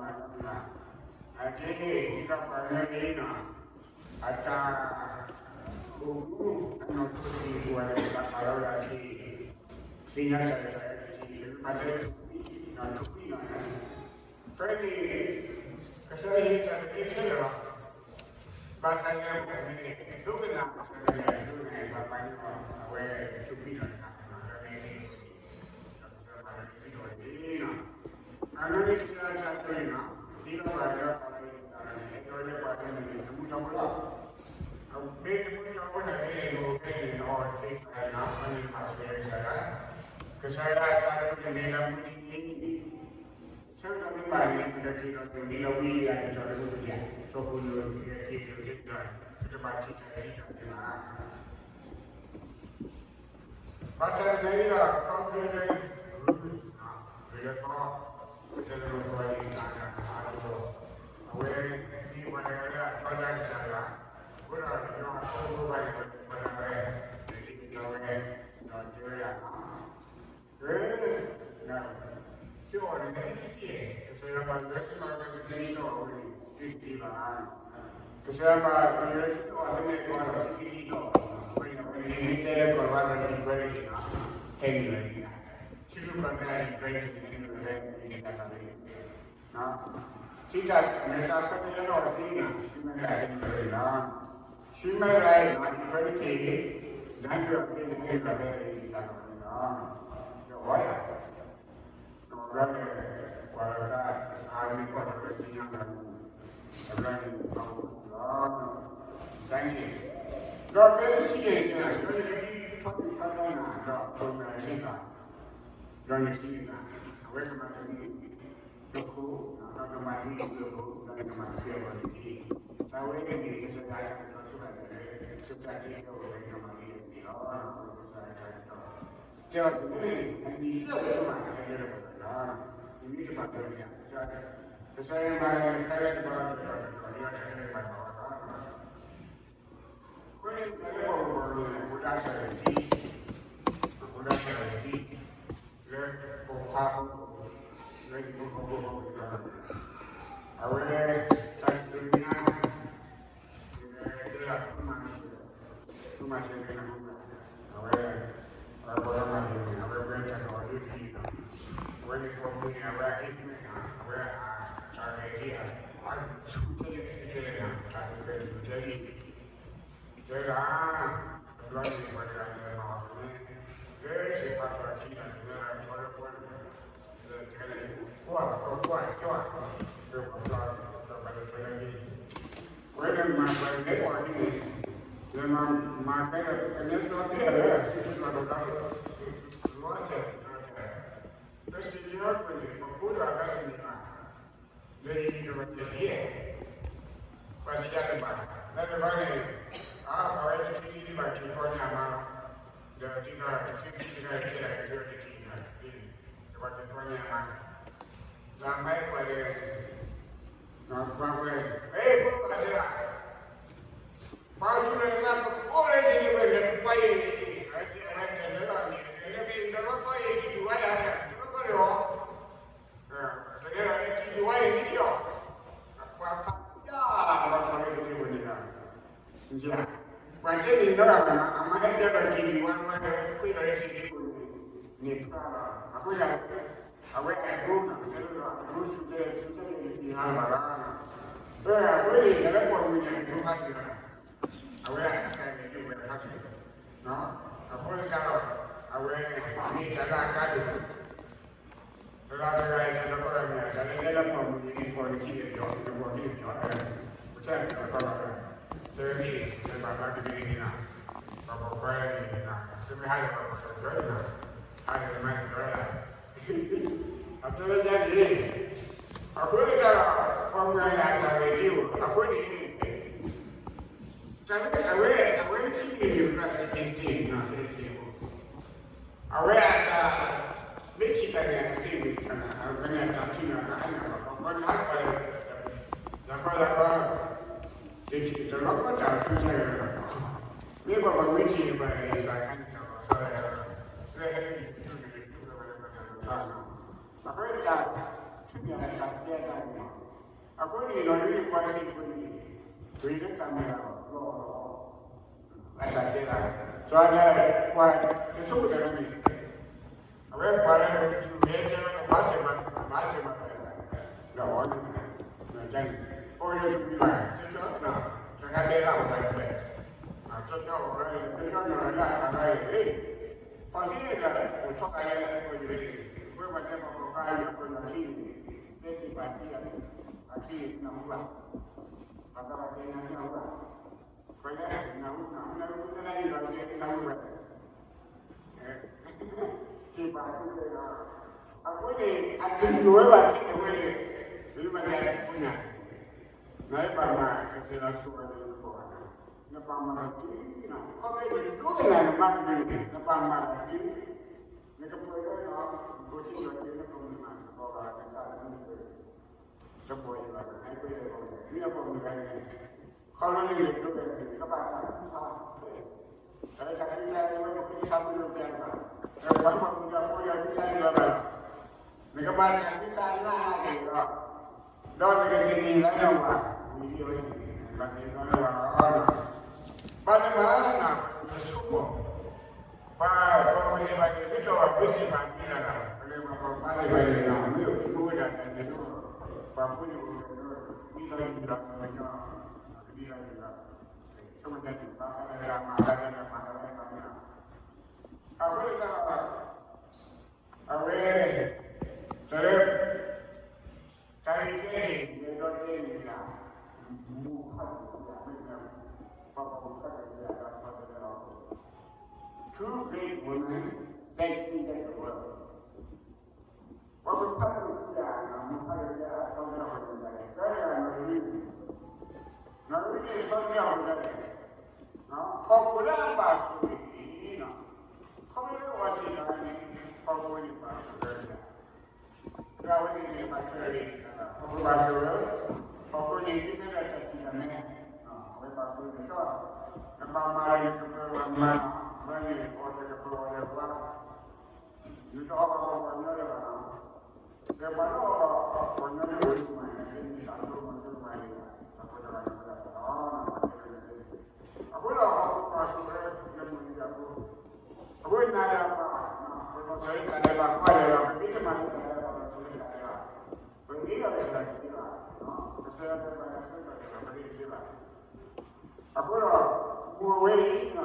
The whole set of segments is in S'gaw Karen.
အတၢ်ကဲန့ၣ် ဒ်သိးပှၤကညီန့ၣ်နီၤ အတၢ်အိၣ်မူ အနီၢ်ခိဆံးကိာ်န့ၣ် တၢ်ပာ်လီၤဝဲဒၣ်အခံ သ့ၣ်ညါတၢ်ရဲၣ်တၢ်ကျဲၤတထံၣ် ပမၤတဲ ထူးကွံာ်နီၤ ထူးကွံာ်နီၤ ဖဲန့ၣ် ကစၢ်ယွၤဟ့ၣ်တၢ်သဘျ့ခဲလၢာ်လီၤ. ဘၣ်ဆၣ်န့ၣ် ဒိကနၣ် ကစၢ်ယွၤဒိကနၣ် ပှၤပှၤန့ၣ် အဝဲထူးကွံာ်နီၤ တၢ်ကမၤလၢန့ၣ် ဒီးကစၢ်ယွၤမၤလၢခံထီၣ်န့ၣ်လီၤ. အနီၢ်န့ၣ်ကစၢ်ယွၤတၢ်တိၢ်န့ၣ်နီၤ ဒ်သိးပှၤကညီပှၤလၢယသးန့ၣ် အဲၣ်ဒိးလၢပှၤကညီန့ၣ် တမူတမူလီၤ. အမ့ၢ်တမူတမူန့ၣ် အဝဲန့ၣ် နအိၣ်ဖဲန့ၣ် နအီၣ်သ့တၢ်န့ၣ် အဝဲန့ၣ်မၤစၢၤယသးလၢ ကစၢ်ယွၤတၢ်တိၢ်န့ၣ် လၢမုၢ်တနံၤ ဆၢကတီၢ်မ့ၢ်ဘၣ်န့ၣ် ပကက့ၤလီၤဒိၣ်န့ၣ်လီၤဝံၤလံ ကတီၢ်လၢမုၢ်တနံၤ သိၣ်ဃုာ်လိာ်က့ၤက့ၤက့ၤက့ၤဒီး ပတဘၣ်ထံၣ်တၢ်ဂ့ၤတၢ်သ့ဘၣ်. ဘၣ်ဆၣ်သနာ်က့ဒီး ခီဖျိလၢ ဂုၤလၢသီ ပတဲလၢမုၢ်ကီၢ်လံၤတၢ်တၢ်တဖၣ်အါလီၤ အဝဲမ့ၢ်ပှၤတဂၤလၢအထီဒါကစၢ်ယွၤ အဃိဒီး ယွၤအဖိအဖိဘၣ်န့ၣ် ပထီဒါဝဲ ဒီးလံာ်ကတီၤဝဲ ဒီးတဲဝဲဒၣ် အၢ သုအီၣ်န့ၣ် သုတသ့, ကစၢ်ယွၤပာ်လၢသုမၤကသ့နီၣ်အဝဲန့ၣ် သုတသ့ဘၣ်. ကစၢ်ယွၤပာ်လၢသုအီၣ်သ့န့ၣ်ကီးဒီး သုကသ့နီၣ်အဝဲန့ၣ် အဝဲန့ၣ်မ့ၢ်တဲလၢကီၢ်လၤဝါဒီး Ukraine န့ၣ်နီၤ ဟဲနုာ်လီၤဒံး, ထံရူၢ်ကီၢ်သဲး Ukraine န့ၣ် ဟဲနုာ်လီၤလၢနတၢ်သးန့ၣ် သုတၢ်မ့ၢ်တၢ်ခွဲးတၢ်ယာ်နီၣ်သ့နီၤ ဆူမဲာ်တၢ်ဟဲနုာ်လီၤန့ၣ်လီၤ. ဆူမဲာ်တၢ်ဟဲနုာ်လီၤ Ukraine န့ၣ် ဒၣ်နုာ်လီၤသ့န့ၣ် ဟဲနုာ်လီၤလၢနတၢ်သးန့ၣ်လီၤ. ဒီးအီၤယၤ ဒီးဘျီန့ၣ် ပှၤလၢအမ့ၢ်ကွၢ်တၢ်လၢသ့ၣ်ညါဘၣ်န့ၣ် အဘျီန့ၣ် ပှၤအိၣ်လီၤ စဲန့ၣ် ဒီးဖဲတဆံန့ၣ် ယွၤန့ၣ်ကဒုးထီဒုၣ်ထီဒါနၤ ဒီးပမၤသံသး ဒီးနထံၣ်န့ၣ် အဝဲကမၤတမံၤ တခိၣ် ဒီးကမၤတမံၤတခိၣ် ဒီးနကမၤတမံၤအဂီၢ်န့ၣ်တက့ၢ်. တၢ်ဝဲန့ၣ်န့ၣ် ကစၢ်ယွၤအတၢ်ကတိၤဆိဘၣ်န့ၣ် ကစၢ်ခရံာ်ကဲဝဲကမၤတမံၤတခိၣ်လီၤ. ကစၢ်ယွၤအတၢ်ကတိၤ ကဲအီၤန့ၣ် အနံၣ်လၢပထမ ဟဲကဲထီၣ်ပှၤတဂၤလီၤ. နမ့ၢ်တဘၣ်ပၢန့ၣ် ကစၢ်ယွၤမၤလၢနဖဲလၢတဘၣ်တဘၣ်တဘၣ် ဒီးတၢ်ကဲဘၣ်တဘၣ်လီၤ. အဃိန့ၣ် ပှၤလၢပှၤကညီန့ၣ် အဃိဒၣ်ဆၢၣ်လၢာ်သံ, အဃိဒၣ်ဆၢၣ်လၢာ်သံ, လၢပှၤဖးဖိ လၢဟံၣ်ဖိဃီဖိအဃိန့ၣ် အဝဲ တၢ်ကတိၤညါ တဲဒၣ် ထူမၤစၢၤ, ထူမၤစၢၤန့ၣ် အဝဲ အဝဲပှၤမၤစၢၤန့ၣ် အဝဲပှဲၤတၢ်လီၢ်ဒ်န့ၣ်ဒီး အဝဲန့ၣ်ပိာ်မုၣ်န့ၣ် အဝဲအဟ့ၣ်မ့ၢ်နီၤ အဝဲအတၢ်ရဲၣ်ဒ်အ အဆူၣ်ထဲလဲၣ်ထဲလဲၣ်နီၤ တၢ်ကပၤန့ၣ်တဲလံ တဲဒၣ် တဘျီန့ၣ် ပှၤတဂၤန့ၣ်မၤအီၤကနဲ လၢစ့ၢ်ဖးထီၣ်အခံဒီး ကနဲဒၣ်ထီလၢပှၢ်န့ၣ် လၢတဂၤန့ၣ် ကွၢ်ကွၢ်ကွၢ်ကွၢ် လၢပှၤကျီဒီးပှၤလၢထီလၢအခံ ဝဲန့ၣ်မၤပှၤလဲၤအီၤဒ်န့ၣ် လဲၤမၤမၤကဲဒီး ကနဲတီၤဒ်အလၢ စ့ၢ်ဖးထီၣ်ဒီး လီၤဆဲးလီၤဆဲး လၢစ့ၢ်ကီးကွၢ်န့ၣ် ပဖိဒီးအဂၤတမံၤဘၣ် လၢယဟံၣ်ကဘၣ်တဲဒ် ပှၤတယါတဘၣ် လၢတဘၣ်န့ၣ် အါ ပှၤဝဲတထံၣ်တထံၣ်ဘၣ်ထံၣ်ကီၢ်န့ၣ်အမါလီၤ ဒီးဒ်သိးတထံၣ်တထံၣ်တခါတထံၣ်တထံၣ်န့ၣ် တဘၣ်ထံၣ်ကီၢ်န့ၣ်အမါ လၢအမါအံၤပှၤဒီး ပှၤဝဲ အဲ ဖိပၢ်တဲဒၣ် ပှၤဆူၣ်လၢလၢပကိးလၢထံဒံးဝဲလၢပှၤအံၤ အဝဲတဲလၢလီၤန့ၣ် လၢက့ၤလၢပှၤအံၤကံဒူးဝါယၤန့ၣ် လၢပှၤလၢအီၤ တကဲဒီးလၢကံဒူးဝါအံၤမ့ၢ်ဒ်အီၤ ပှၤဖးယၢ်လီၤဆီလၢထံဒံးဝဲန့ၣ်လီၤ ပှၤတဲန့ၣ်နီၤ အမၤဟဲတဲဒီးကံဒူးဝါဝဲလၢ ဃ့ဒီးလၢထံဒံးဝဲန့ၣ် န့ၣ်ဖျါလီၤ အဃိယၤ အဝဲအဒိနီၤ တဲလီၤအဒိဆူၣ်တဲ ဆူၣ်တဲန့ၣ် တကံၢ်ဟါဘၣ်လီၤ အဃိန့ၣ် တၢ်လၢပိာ်မုၣ်န့ၣ် ဒိဖးဒိၣ်လီၤ အဝဲအတၢ်န့ၣ်ဒိဝဲဖးဒိၣ် အဃိသတးဒီး အဝဲမ့ၢ်တၢ်လၢအကါဒိၣ် သရၣ်တဂၤအံၤ တၢ်လၢကီၢ်လၢမ့ၢ် တၢ်လၢယဲလၢပိာ်မုၣ်န့ၣ် ပိာ်မုၣ်ခံန့ၣ်ပယီၤ တပိာ်ခံန့ၣ်ပယီၤ ပထဲန့ၣ်တၢ်လၢကီၢ်လၢ တမ့ၢ် တဘၣ်ဘၣ်တမ့ၢ်န့ၣ်နီၤ ပှၤပိာ်ခွါန့ၣ်နီၤ တမ့ၢ်ဟးဒီးပှၤပိာ်ခွါန့ၣ်နီၤ ဟးဒီးမၤန့ၣ်ဒီး အတဲဝဲဒ်န့ၣ် အဃိသတးဒီး ပိာ်မုၣ်အတၢ်ဂ့ၢ်ဒ်အိၣ် အဃိန့ၣ် တၢ်လၢအဝဲ အဝဲထံၣ်န့ၣ်န့ၣ် ပှၤစတ့တ့ၢ်နီၤ တ့တ့ၢ်အိၣ် အဝဲအတၢ် မ့ၢ်ထံၣ်တၢ်န့ၣ် အသ့ၣ်န့ၣ် အဝဲန့ၣ်အတၢ်ထံၣ်န့ၣ် အတၢ်ဟးန့ၣ် ပှၤကွၢ်န့ၣ်ဟးကွၢ်လၢ လၢကီၢ်လၢကီၢ် တလီၤကီၢ်တၢ်ထူၣ်ဆါယၤလီၤ မ့ၢ်ပှၤမ့ၢ်ထံၣ်န့ၣ် ပှၤန့ၣ် တၢ်ဟးန့ၣ်တၢ်လီၤဆီယၤလီၤ လၢဟဲလၢယထူၣ်န့ၣ် ထူၣ်ဝဲပှၤလၢပှၤတၢ်လီၤဆီလီၤ အဃိတၢ်ထူၣ်န့ၣ် တၢ်သ့တၢ်န့ၣ် အဃိန့ၣ် နီၢ်အံၤန့ၣ် ပှၤသ့ၣ်တဖၣ်န့ၣ် ဂ့ၤလၢတၢ်မဲာ်လီၤလီၤလီၤ, အတၢ်စဲဒၣ်, စီၤအၤဒၣ် ပှၤတဆိကတၢၢ်န့ၣ် အဝဲပှၤလၢ ယုၢ်ဟဲတဲလီၤ ဘၣ်စဲးမၤ ဘၣ်စဲးမၤတၢ် ဒီးအီၤန့ၣ် န့ၣ် အိၣ်ဒီးတမံၤဘၣ် ကၠီကၠီ တဂၤတဲဒၣ်ပှၤတၢ်တဖျၢၣ်, ကၠီကၠီအီၤလၢ ကၠီကၠီနီၢ်လၢအတၢ်လၢအံၤ ပှၤသ့ၣ်တဖၣ်အိၣ်ထီၣ်ကါလၢအပှၤယွၤအံၤ, အဝဲပှၤတဲပှၤကီၢ်ကါအံၤ အပှၤယွၤခံန့ၣ် သ့စံးပာ်သံအီၤ, အခံနၢ်ဟူဘၣ်, ပှၤသးပှၢ်တဲနၢ်ဟူဘၣ်, ပှၤလၢနၢ်ဟူနၢ်ဟူနၢ်ဟူသနာ်က့ဒီး နၢ်ဟူဘၣ် က့ၤပာ်ဃုာ်ဒီး အဃိန့ၣ် အတယိာ်ဝဲဘၣ်ခဲလၢာ်ဝဲန့ၣ် မ့ၢ်ဘၣ်တၢ်တပူၤညါ နဘၣ်မၤကစၢ်ယွၤဆိၣ်ဂ့ၤနၤ နဘၣ်မၤ နဘၣ်မၤလီၤတံၢ်, ခီဖျိနဒိကနၣ်နမါတမံၤန့ၣ် နဘၣ်မၤလီၤတံၢ်, နကပၢၤလၢနဂိၢ်ထံလီၤက့ၤ နကမၤနဘၣ်ဘၣ်နသးတမုာ် တဘီယံၤဘၣ် နဟဲကွဲးလၢပှၤမုၢ်ဂၤ မ့ၢ်အပှၤမုၢ်ဂၤန့ၣ် ခီဖျိလၢနဒိကနၣ်န့ၣ် နကဘၣ်တၢ်သံဆါ, တၢ်လၢတၢ်သံဆါဝဲပဃုဆါမုၢ်ဒိၣ်ပျၢ်တဘၣ်, ပှၤမုၢ်ဂၤဖိဒီးသံဆါတဘၣ်ဘၣ်လီၤ, နကဘၣ်တၢ်သံဆါနးနးက့ၤလီၤ, ဒီးနကသန့ၤလၢနဝၤ ဝံၤဒ်အဝဲန့ၣ် ဘၣ်သ့ၣ်သီလၢဝၤလီၤ, ဘၣ်တဘၣ်နၤ ပဆိကမိၣ် ပှၤ ပှၤမုၢ်သ့ၣ်တဖၣ်န့ၣ် မ့ၢ်တအိၣ်ဘၣ် ပှၤသ့ၣ်တဖၣ်သံလၢ်လၢ်, ပလဲၤမၤပှၤပှၤသ့ၣ်တဖၣ်န့ၣ် မ့ၢ်အိၣ်မူဝဲဒၣ်တၢ်န့ၣ်လီၤ, ပှၤဖိန့ၣ်အိၣ်တ့ၢ်လီၤ ဒ်သိးယံၤလီၤ ပှၤကညီ ဒ်သိးယံၤလီၤ, ဆိကမိၣ်တၢ်န့ၣ် ဘၣ်ဃးဒီးတၢ်မၤတၢ်တၢ်မၤတၢ်ဝဲန့ၣ်လီၤ, အဃိသတးဒီး အဝဲ တၢ်လၢ တၢ်ဂ့ၢ်ခဲအံၤန့ၣ် ယအဲၣ်ဒိးတဲန့ၣ်မ့ၢ်ဒၣ် မိၢ်ဖးဒိၣ်သ့ၣ်ဧၢ, မ့ၢ်မ့ၢ် ပှၤဖးဒိၣ်သ့ၣ်ဧၢ တၢ်ဆီတလဲအီၤ, two great women that shaped the world. ပှၤဖးဒိၣ်သ့ၣ်ဧၢ, မိၢ်ဖးဒိၣ်သ့ၣ်ဧၢ အဆီတလဲအီၤန့ၣ် တၢ်ဂ့ၢ်နီၢ်အံၤ နီၢ်အံၤန့ၣ် ဆီတလဲအီၤန့ၣ် ဟီၣ်ခိၣ်လၢအဘၣ်ဆိၣ်ဂ့ၤန့ၣ် ခီဖျိလၢအီၤသ့ၣ်တဖၣ်န့ၣ် ဟီၣ်ခိၣ်န့ၣ်ဘၣ်ဆိၣ်ဂ့ၤဝဲဒၣ် ဒီးအဝဲသ့ၣ်န့ၣ် ဘၣ်ဆိၣ်ဂ့ၤဝဲဒၣ် ဟီၣ်ခိၣ်ဘၣ်ဆိၣ်ဂ့ၤ, ဟီၣ်ခိၣ်န့ၣ် ဒ်မ့ၢ်ဒၣ်တၢ်စူၢ်တၢ်နာ်, အဝဲဘၣ်ဆိၣ်ဂ့ၤက့ၤ, နဘၣ်မၤလၢနကပၢၤလီၤမၤ, အဝဲန့ၣ်အီၤဒီးကပၢၤအီၤဒီးပှၤ, နတအီၣ်ဘၣ်ပှၤကညီလၢၤဘၣ်နီၤ, ဒီးပှၤလၢအီၣ်ဘၣ်ပှၤကညီလၢၤဝဲန့ၣ် မ့ၢ်တၢ်ဆိကမိၣ်ဆိကမးန့ၣ် အဃိသတးဒီး အဃိဒီး ဟီၣ်ခိၣ်ဘၣ်ဆိၣ်ဂ့ၤလၢမုၢ်နံၤအပူၤ, အဃိန့ၣ်ဒီး ပနီၢ်ကစၢ်ဒၣ်ဝဲတၢ်ဒဲးဘးကွၢ်လၢၤလီၤ, ပမ့ၢ်တမၤန့ၢ်တၢ်ဒဲးဘး ပနီၢ်ကစၢ်ဒၣ်ဝဲတၢ်ဒဲးဘး, ပမ့ၢ်ဒီးကစၢ်ယွၤတသ့ဘၣ်, ကစၢ်ယွၤတသ့ဘၣ်, ပမ့ၢ်တသ့ဘၣ်. အဃိဒီး မိၢ်ဝဲအံၤ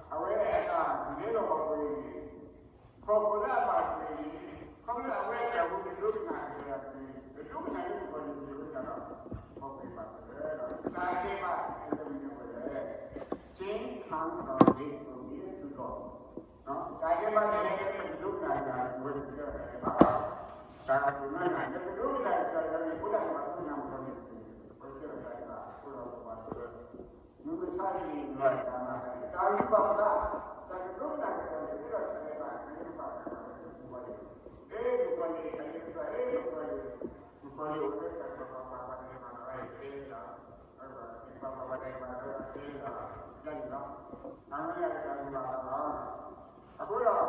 အဝဲအတၢ်လဲၤလီၤဟီၣ်ခိၣ်အံၤန့ၣ် ဟီၣ်ခိၣ်လၢအဘၣ်ဆိၣ်ဂ့ၤန့ၣ် ခီဖျိအဝဲအတၢ်အိၣ်မူ တဒိကနၣ်ကစၢ်ယွၤန့ၣ် တဒိကနၣ်လၢပဂီၢ်န့ၣ် တဒိကနၣ်ဒီး ဟီၣ်ခိၣ်ဘ�်ဆိၣ်ဂ့ၤလီၤ. တၢ်ဒဲးဘးဟဲလၢမနုၤအဃိလဲၣ်. Sin comes from disobedience to God. တၢ်ဒဲးဘးန့ၣ် ဟဲလၢပတဒိကနၣ်ကစၢ်ယွၤန့ၣ် ပကဲထီၣ်တၢ်ဒဲးဘးလီၤ. တၢ်အဒိၣ်မးန့ၣ် လၢပဒိကနၣ်ကစၢ်ယွၤန့ၣ် အဃိသတးန့ၣ် ပှၤဒိကနၣ်ပဂီၢ်န့ၣ် ပကဲထီၣ်တၢ်ဒဲးဘး အဃိဒီးပဘၣ်ဆိၣ်ဂ့ၤ မုၢ်မဆါတနံၤန့ၣ် တၢ်မၤတၢ်န့ၣ် တၢ်ဂံၢ်ဘၣ်ပသး တၢ်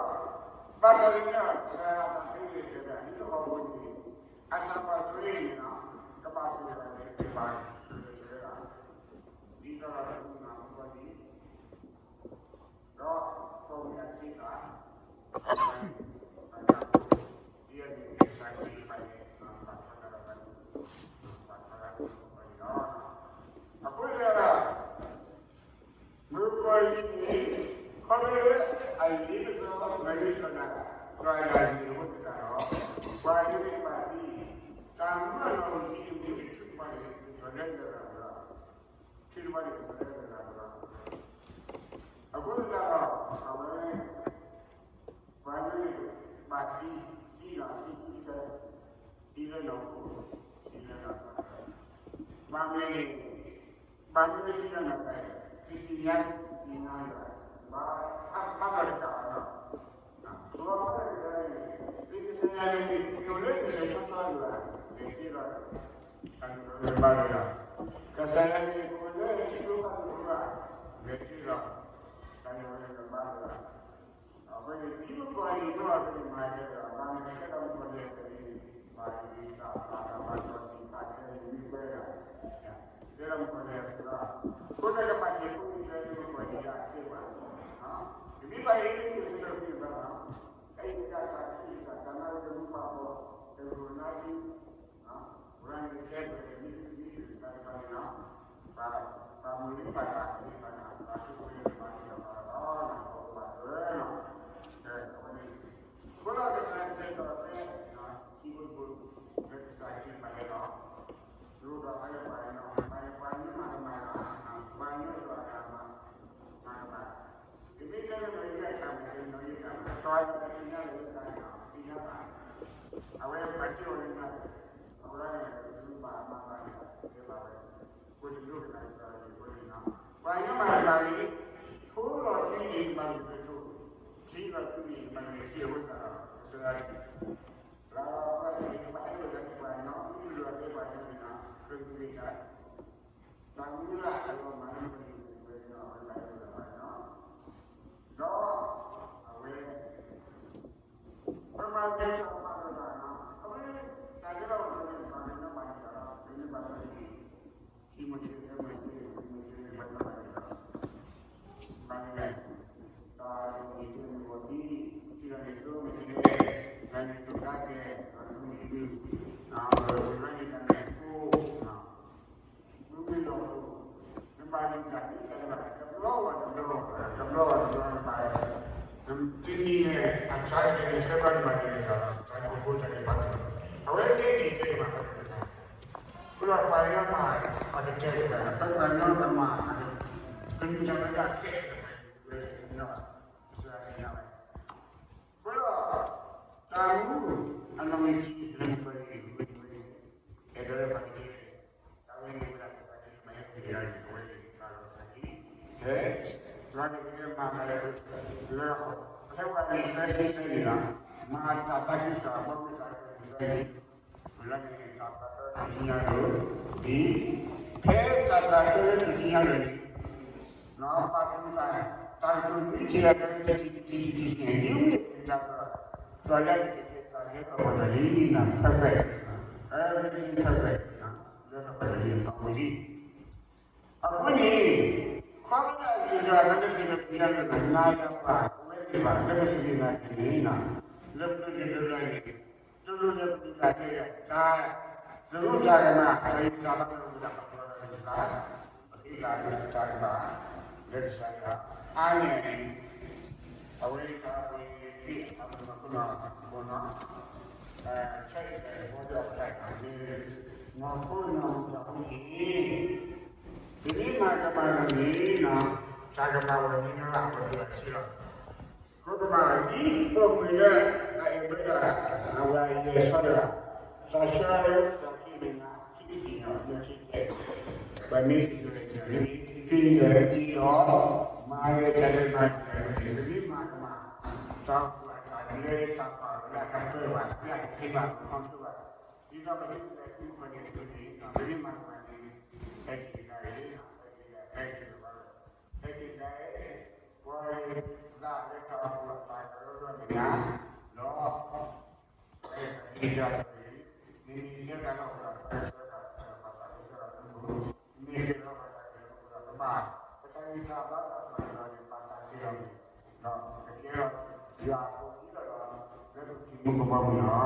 ကဒိကနၣ်ကစၢ်ယွၤန့ၣ် ကဲထီၣ်တၢ်ဒဲးဘး မ့ၢ်ပဘၣ်ကနၣ်ဝဲမုၣ်ကီၤလံၢ်, အ့ မုၣ်ကီၤလံၢ် တၢ်လၢပသး အ့ မုၣ်ကီၤလံၢ် မုၣ်ကီၤလံၢ်အိၣ်လၢတၢ်ကပၤပၤပၤတၢ်ကမၤတၢ်ဝဲ တဲလီၤ, တၢ်ကပၤပၤတၢ်ကမၤတၢ်ဝဲ တဲလီၤ, ယၤန့ၣ်လီၤ. အဝဲန့ၣ်တၢ်ဂံၢ်ဘၣ်ပသးလီၤ. အဃိဒီး ဘၣ်ဆၣ်သနာ်က့ ကစၢ်ယွၤအတၢ်ဖံးန့ၣ်တဲဝဲဒၣ် ဒ်သိးဟီၣ်ခိၣ်န့ၣ် အတၢ်ဘၣ်ဆိၣ်ဂ့ၤန့ၣ်လီၤ, ကဘၣ်ဆိၣ်ဂ့ၤဘၣ်န့ၣ် ကဘၣ်ဆိၣ်ဂ့ၤဝဲဒၣ် ဒ်သိးဒီးပကမၤမုၣ်ကီၤလံၢ် ဒီးပမ့ၢ်အခံသး ဒ်အမ့ၢ်ကစၢ်ခရံာ်ဘၣ်န့ၣ် ဘၣ်ထွဲဒီးပှၤန့ၣ် ဘၣ်ထွဲဒီးပှၤန့ၣ်လီၤ. အဃိသတးဒီး မုၣ်ကီၤလံၢ်န့ၣ် ခီဖျိလၢအလ့ပစီ မၤဂ့ၤထီၣ်နၤ ပှၤဒၣ်န့ၣ်အဃိသတးဒီး ပှၤအံၤမ့ၢ်တဘၣ်သံ တၢ်မၤနီၣ်ဂံၢ်သံန့ၣ် မ့ၢ်ထုကဖၣ်န့ၣ် ကထီၣ်လဲလၢလၢ်လီၤ. ထုကဖၣ်န့ၣ် ကထီၣ်လဲလၢလၢ်လီၤ. အဃိသတးဒီး အဝဲ ပှၤန့ၣ် ဘၣ်သံ သံလီၤ သံဆူကတၢၢ် သံလၢနီၢ်ခိ သံလၢနီၢ်သး ဘၣ်မနုၤန့ၣ် ဘၣ်မနုၤသံလၢနီၢ်သးလဲၣ် တသ့ၣ်ညါ တသ့ၣ်ညါလၢၤဘၣ် ဘၣ် ဘၣ်ဒီးတကးဘၣ်ဒီး ပှၤဖီၣ်တၢ်ကစၢ်န့ၣ် မ့ၢ်ကစၢ်ယွၤန့ၣ် မ့ၢ်အိၣ်လၢကစၢၢ်ထီထီလၢၤဧါ လဲၤတ့လီၤ တၢ်န့ၣ်ဘၣ်လၢၤဘၣ် ကစၢ်ယွၤန့ၣ် အိၣ်လၢထံကျိဖးဒိၣ်ဧါ လဲၤတ့လီၤ တၢ်န့ၣ်ဘၣ်လၢၤဘၣ် အဃိန့ၣ် ဒ်မုၣ်ကီၤလံၢ်နီၢ်အသိးန့ၣ် မၤကဲဒီး မၤန့ၣ်ကဲဒီးမုၣ်ကီၤလံၢ်အသိးန့ၣ် ဘၣ်တၢ်ဘၣ်တၢ်ဘၣ်တၢ်ဘၣ်တၢ်ဘၣ်တၢ်ဘၣ်တၢ်ဘၣ်တၢ်ဘၣ်တၢ်ဘၣ် အဃိန့ၣ်ကဘၣ်ဟ့ၣ်ကူၣ်ဟ့ၣ်ဖျဲးလၢပကီၢ်ဒံးဒၣ်အခ့အပှၤ, တမ့ၢ်ဘၣ်လၢဟ့ၣ်ကူၣ်ဟ့ၣ်ဖျဲးလၢပကီၢ်ဒံးဘၣ်, အအံၤတၢ်သးခုတၢ်သးကညီၤလၢမူပှၤဖီတရူးနါထံ, ပရၤန့ၣ်ကဲပှၤတမံၤတမံၤတမံၤတမံၤတမံၤ, ပာ်မူလံပာ်တၢ်သ့ၣ်တဖၣ်န့ၣ် ပာ်ဆိၣ်ဂ့ၤလၢပှၤတဘၣ်တဘၣ်လီၤ, ပှၤဘၣ်လီၤ, အဝဲန့ၣ် အဃိဒီးကစၢ်ယွၤကတဲာ်ကတီၤဖဲ ထံဖိတဘိ လၢကစၢ်ခရံာ်ဘၣ်လဲၤလီၤ, ရိၤဒီးအါလၢပှၤကညီ, ပှၤန့ၣ်ပှၤကညီမၤတမၤလီၤ, ပှၤကညီစီၤအၤဒၣ်မၤ, မၤတမၤ, တမ့ၢ်တဲလၢနီၢ်အံၤအတၢ်မၤ နီၢ်အံၤအတၢ်မၤ, စီၤအၤဒၣ်သ့ၣ်ညါလၢၤလၢသးန့ၣ်လီၤ, သ့ၣ်ညါဘၣ်, အဝဲပှၤတ့အီၤလၢညါ, အဝဲန့ၣ် တမ့ၢ်ဘၣ်မၤဘၣ်န့ၣ် တဲဘၣ်ဝဲ, ဃိတဒိကနၣ်ကစၢ်ယွၤအံၤအဃိန့ၣ်လီၤ, ပှၤကညီမၤတမၤလံ, ထိလီၤထံန့ၣ်တမၤလၢၤဖဲထိ, ထံလီၤထံန့ၣ်တမၤလၢၤဖဲထံအဃိသတးဒီး ကစၢ်ယွၤ လၢပှၤသ့ၣ်တဖၣ်အဲၣ်ဒိးလၢပှၤကညီ, မ့ၢ်ဒိးလၢပှၤကညီန့ၣ်လီၤ, ပမ့ၢ်တၢ်, တၢ်မူလၢအလီၤမၢ်လၢပှၤကညီန့ၣ် ပဝဲဒၣ်ပှၤကညီ, ဒီးအဝဲ ပမၤကဲထီၣ်ပှၤကညီ, အဝဲ တၢ်လၢပှၤကညီန့ၣ် ပှၤကညီဘၣ်န့ၣ်လီၤ, ပမ့ၢ်ဘၣ်သ့ၣ်န့ၣ် ထံမိၤၡ့ ဖဲမိၤၡ့န့ၣ် ထံမိၤၡ့န့ၣ် ပှၤကညီဘၣ်န့ၣ်လီၤ, ဘၣ်န့ၣ်လဲၣ်, တၢ်မ့ၢ်တၢ်မ့ၢ်ဂီၤသံ, စံးထီၣ်န့ၣ် ဆိမ့ၢ်တလဲၣ်, လၢန့ၣ်တိၤကါကဲၤ, ဒီးဆိမ့ၢ်တဒု, လၢန့ၣ်တၢ်န့ၣ်အဃိ, မ့ၢ်မ့ၢ်လီၤ, နဘၣ်ဒုးတၢ်ဒ်တၢ်တဘၣ်, တဘျီဂီၢ်တဘျီဂီၢ်, တဘျီဂီၢ်တဘျီဂီၢ်နဘၣ်, တနံၤန့ၣ် အစှၤကတၢၢ်န့ၣ် ဆၢကတီၢ်နဘၣ်ဒုးတၢ်, တၢ်ဒုးဖိတၢ်ဒုးဘၣ်, အဝဲကဲဒ်ကဲဒ်ဘၣ်, အဃိဒီးပှၤကညီမၤအကတၢၢ်တဖၣ်, ပှၤကညီကမၤ, ကနုာ်တၢ်မၤတၢ်ခဲလၢာ်တဖၣ်, ဝဲကညီ, ကစၢ်ယွၤသ့ၣ်ညါဝဲ, အဃိဒီး တၢ်မူအနီၢ်မ့ၢ်ဆံးလၢပှၤန့ၣ် ဝဲန့ၣ်ဝဲန့ၣ်, အဲၣ်ဒိးလၢပှၤကတဲ, တၢ်ဝဲန့ၣ်ဝဲဒၣ်ကစၢ်ခရံာ်မၤဟဲက့ၤတဂၤန့ၣ် အဝဲန့ၣ်တၢ်လီၤတၢ်လံ, ဟဲ, ယွၤန့ၣ်ကတဲမၤတၢ်လၢ, လၢ, ဖဲပှၤန့ၣ်သၢဆံသၢနံၣ်လီၤ, မၤတၢ်သးခုကစီၣ်အဘီမုၢ်တၢ်န့ၣ်သၢနံၣ်, ဝဲလၢန့ၣ်တၢ်ပာ်တၢ်လၢထူၣ်စုညါလိၤ, ဒ်, ဖဲတၢ်ပာ်တၢ်လၢထူၣ်စုညါလိၤန့ၣ် ပာ်တူၢ်တၢ်, တၢ်ကတိၤနွံဆံးအတၢ်လၢတထံၣ်တထံၣ်တထံၣ်တထံၣ်န့ၣ် ဒ်ဝဲတၢ်ကတိၤ, ဒီးလၢန့ၣ်က့ၤတၢ်လဲၤထီၣ်ပှဲၤထီၣ်လံ, perfect, everything perfect, လဲၤထီၣ်ပှဲၤထီၣ်လံ အသီဝံၤလံ. အဃိန့ၣ်, ခီဖျိလၢအဂ့ၢ်အကျိၤအသးလၢထူၣ်စုညါလိၤန့ၣ် နၤယၤပှၤ ပဝဲသ့ၣ်တဖၣ် လၢပစူၢ်က့ၤနာ်က့ၤန့ၣ်, လၢပဒိးန့ၢ်ဒိးလၢန့ၣ် တလိၣ်လၢပဒုးတၢ်ကဲယၤ, တၢ်သရူးတၢ်ကမၣ် တၢ်ဂံၢ်စၢ်ဘါစၢ်လၢပဝဲဒၣ်ပှၤကညီတၢ်ဂံၢ်စၢ်, ပဃ့တၢ်ဂံၢ်တၢ်ဘါလၢကစၢ်ယွၤ, အါန့ၢ်န့ၣ်, အဝဲတၢ်ပှ့ၤသ့ၣ်အမုၢ်နီၢ်ခိနီၢ်, ဆၢအံၤတၢ်အံၤဘီဒၢအီၣ်တၢ်န့ၣ်, နီၢ်ခိနီၢ်မူတၢ်ဖိန့ၣ်, ပမ့ၢ်မၤကမၣ်န့ၣ်, တၢ်ကမၣ်ဝဲန့ၣ်လၢအပှဲၤပှဲၤဆံးလီၤ. ခိကမၣ်ဒ်ပိာ်မုၣ်လၢအအဲၣ်ဘၢတၢ်, အဝဲအယဲၢ်ဆီတဂၤ, တၢ်ဆှၢလၢတၢ်ခံမ့ၢ်နၤ, ခံကသ့ၣ်ညါအီၤလၢခံကဲ, ပမ့ၢ်စံးကလဲၣ်န့ၣ်, က့ၤလၢက့ၤလီၤ, မၤလၢတၢ်လၢမၤတၢ်လၢ, ပမ့ၢ်မၤကမၣ်, တၢ်ကွၢ်တၢ်လၢတၢ်ပာ်လၢအကပၢၢ်ဘၣ်, လၢအကထံၣ်ဘၣ် control ဘၣ်, ဒ်သိးပဒိးသဲးဆူပှၤန့ၣ်အသိးန့ၣ်, ပမ့ၢ်မၤကမၣ်န့ၣ်, ဟဲက့ၤကဒါအံၤ, ဟဲက့ၤကဒါ, ဟဲက့ၤကဒါလီၤ, ဟဲက့ၤကဒါအံၤ, ပှၤလၢသးလၢတၢ်အိၣ်ဖှိၣ်အတၢ်ကရၢကရိန့ၣ်နၤ, ဒီး ပှၤလၢတၢ်န့ၣ်, နမ့ၢ်ဆှၢတၢ်လၢပှၤ, ပှၤဆှၢတၢ်လၢပှၤ, ပှၤဆှၢတၢ်လၢပှၤ, မ့ၢ်ဆှၢလၢပှၤတၢ်ကရၢကရိဒီး ပဘၣ်, ပတၢ်ဂံၢ်စၢ်ဘါစၢ်အတၢ်ကရၢန့ၣ် ပာ်တၢ်စ့ၢ်ကီးန့ၣ်, ဒီးပကဲထီၣ်ယွၤအဖိဒ်သိးဒီး လၢပကထံၣ်မူကဘီမုၢ်လီၤ.